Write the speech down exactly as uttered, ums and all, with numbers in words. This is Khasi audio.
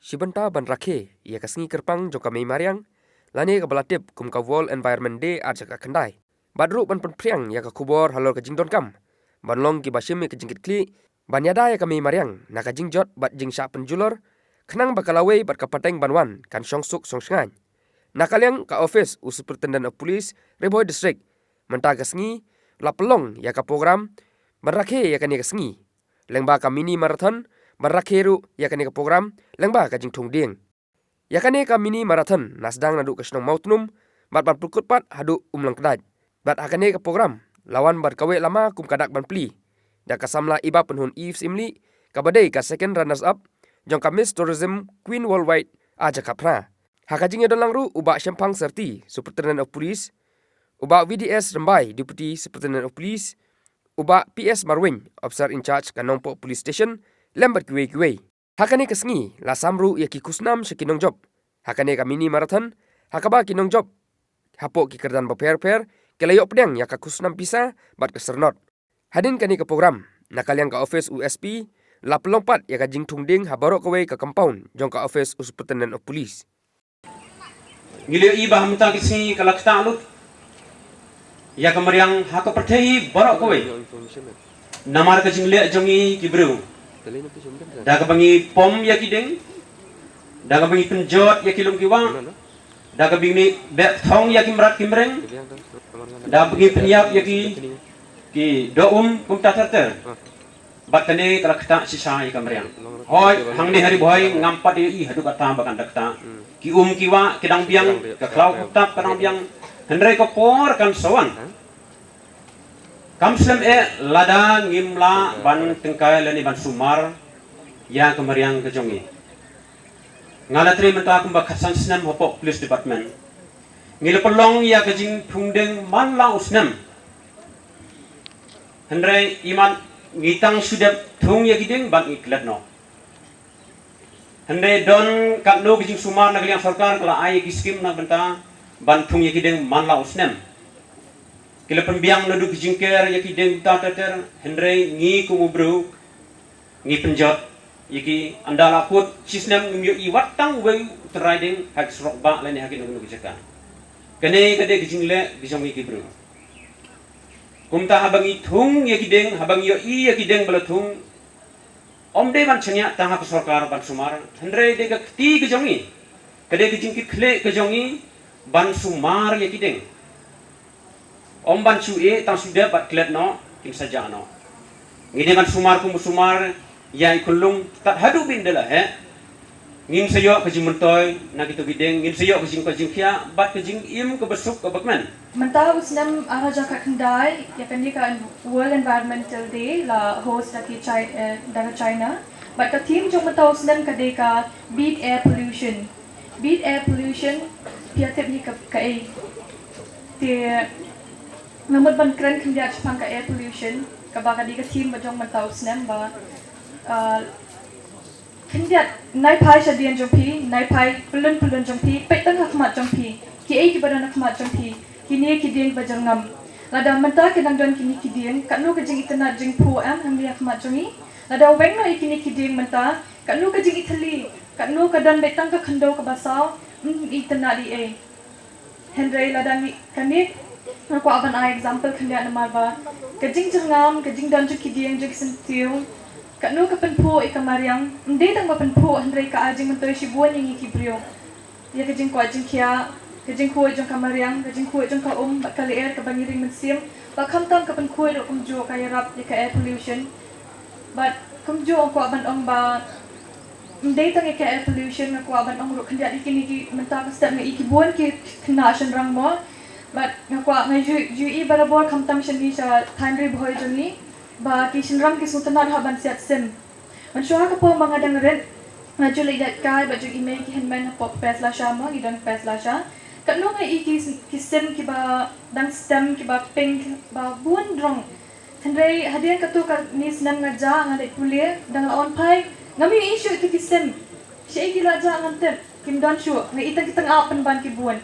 Shibynta ban rakhe ïa ka sngi kyrpang jong ka mei mariang, lane kaba la tip kum ka World Environment Day ar hajar khyndai, bad ruh ban pynphriang ïa ka khubor halor ka jingdonkam ban long kiba shim ïa ka jingkitkhlieh ban ïada ïa ka mei mariang na ka jingjot bad jingshah pynjulor, khnang ba ka lawei bad ka pateng ban wan kan shong suk shong shngaiñ. Na ka liang ka ophis u Superintendent of Police, Ri Bhoi District, mynta ka sngi la pynlong ïa ka program ban rakhe ïa kane ka sngi lyngba ka mini marathon, ban rakhe ruh ïa kane ka program lyngba ka jingthung dieng. Ïa kane ka mini marathon la sdang naduh ka shnong Mawtnum bad ban pynkut pat haduh Umlangkdait. Bad ha kane ka program la wan bad kawei lama kum ka dak ban plie da ka samla Ibapynhun Eve Syiemlieh, kaba dei ka second runners up jong ka Miss Tourism Queen Worldwide ar hajar khatphra. Ha ka jingïadon lang ruh u Bah Shemphang Syrti, Superintendent of Police, u Bah V D S Rymbai, Deputy Superintendent of Police, u Bah P S Marwein, Officer in Charge ka Nongpoh Police Station, lem bad kiwei kiwei. Ha kane ka sngi la sam ruh ïa ki khusnam sha ki nongjop ha kane ka mini marathon, ha kaba ki nongjop hapoh ki kyrdan bapher bapher ki la ïoh pdiang ïa ka khusnam pisa bad ka syrnod. Hadien kane ka program, na ka liang ka ophis u S P la pynlong pat ïa ka jingthung dieng ha baroh kawei ka compound jong ka ophis u Superintendent of Police. Ngi la ïohi ba ha mynta ki sngi ka la ktah lut ïa ka mariang ha ka pyrthei baroh kawei. Namar ka jingleh jong ngi ki briew, da kaba ngi pom ïa ki dieng, da kaba ngi pynjot ïa ki lum ki wah, da kaba ngi beh thong ïa ki mrad ki mreng, da kaba ngi pynïap ïa ki, ki doh um kumta ter ter. Bad kane ka la ktah shisha ïa ka mariang. Hooid, hangne ha Ri Bhoi ngam pat ïohi haduh katta ba kan da ktah. Ki um ki wah ki dang biang, ka khlaw kutap ka dang biang. Hynrei ka por kan sa wan. Kam slem eh lada ngim lah ban tyngkai lane ban sumar ïa ka mariang ka jong ngi. Nga la trei mynta kumba khatsan snem hapoh Police Department. Ngi la pynlong ïa ka jingthung dieng man la u snem. Hynrei imat ngi tang shu dep thung ïa ki dieng bad ngi klet noh. Hynrei don katno ki jingsumar na ka liang sorkar ka la ai ïa ki skim na bynta ban thung ïa ki dieng man la u snem. Ki la pynbiang naduh ki jingker ïa ki dieng bynta ter ter, hynrei ngi kum u briew ngi pynjot ïa ki, ynda la kut shi snem ngim ïohi wat tang uwei u trai dieng ha ki surok bah lane ha kino kino ki jaka. Kane ka dei ka jingleh ka jong ngi ki briew. Kumta haba ngi thung ïa ki dieng, haba ngi ïohi ïa ki dieng ba la thung, ym dei ban shaniah tang ha ka sorkar ban sumar, hynrei dei ka kti ka jong ngi, ka dei ka jingkitkhlieh ka jong ngi ban sumar ïa ki dieng. Ym ban shu ïeh tang shu dep bad klet noh, kim sa jah noh. Ngi dei ban sumar kum u sumar ïa i khunlung, tat haduh ba ynda la heh. Ngin sa ïoh ka jingmyntoi na kito ki dieng, ngin sa ïoh ka jing, ka jingkhiah bad ka jingim kaba suk kaba kmen. Mynta u snem ar hajar khatkhyndai, ïa kane ka World Environmental Day la host da ki Chi-, eh, da ka China. Bad ka theme jong mynta u snem ka dei ka Beat Air Pollution. Beat Air Pollution, phi ïa tip hi ka, kaei? Te nga mut ban kren khyndiat shaphang ka air pollution, kaba ka dei ka theme ba jong mynta u snem ba, ah, khyndiat, nai phai shadien jong phi, nai phai pyllun pyllun jong phi, peit tang ha khmat jong phi, kiei kiba don ha khmat jong phi, kine ki dieng ba jyrngam. Lada mynta ki dang don kine ki dieng, katno ka jingitynnad jingphuh em, em ha khmat jong ngi? Lada weng noh ïa kine ki dieng mynta, katno ka jingitylli, katno ka don beit tang ka khyndew kaba saw, ym itynnad ei ei. Hynrei lada ngi, kane nga kwah ban ai example khyndiat namar ba ka jingjyrngam, ka jingdon jong ki dieng jong ki syntiew, katno ka pynphuh ïa ka mariang, ym dei tang ba pynphuh hynrei ka ai jingmyntoi shibun ïa ngi ki briew. Ïa ka jingkwah jingkhiah, ka jingkhuid jong ka mariang, ka jingkhuid jong ka um bad ka lyer kaba ngi ring mynsiem, bad khamtam ka pynkhuid ruh kumjuh ka ïarap ïa ka air pollution. Bad kumjuh nga kwah ban ong ba ym dei tang ïa ka air pollution, nga kwah ban ong ruh khyndiat ïa kine ki, mynta ka step nga ïohi ki bun ki khynnah shynrang mo. Bad nga kwah, nga ju, ju ïohi barabor khamtam shane sha thaiñ Ri Bhoi jong ngi ba ki shynrang ki sngewtynnad hap ban siat sim. Mynshuwa ha ka por ba nga dang rit, nga ju leit ïaid kai bad ju ïa mei ki hynmen hapoh Kpes Lasha mo, ngi don Kpes Lasha. Katno nga ïohi ki, ki sim kiba dang stem, kiba pink, ba bun rong. Hynrei hadien katto katne snem nga jah, nga leit pule, dang la wan phai, ngam ïohi shuh ïa ki sim. Shaei ki la jah ngam tip, kim don shuh, nga ïohi tang ki tyngab pynban ki bun.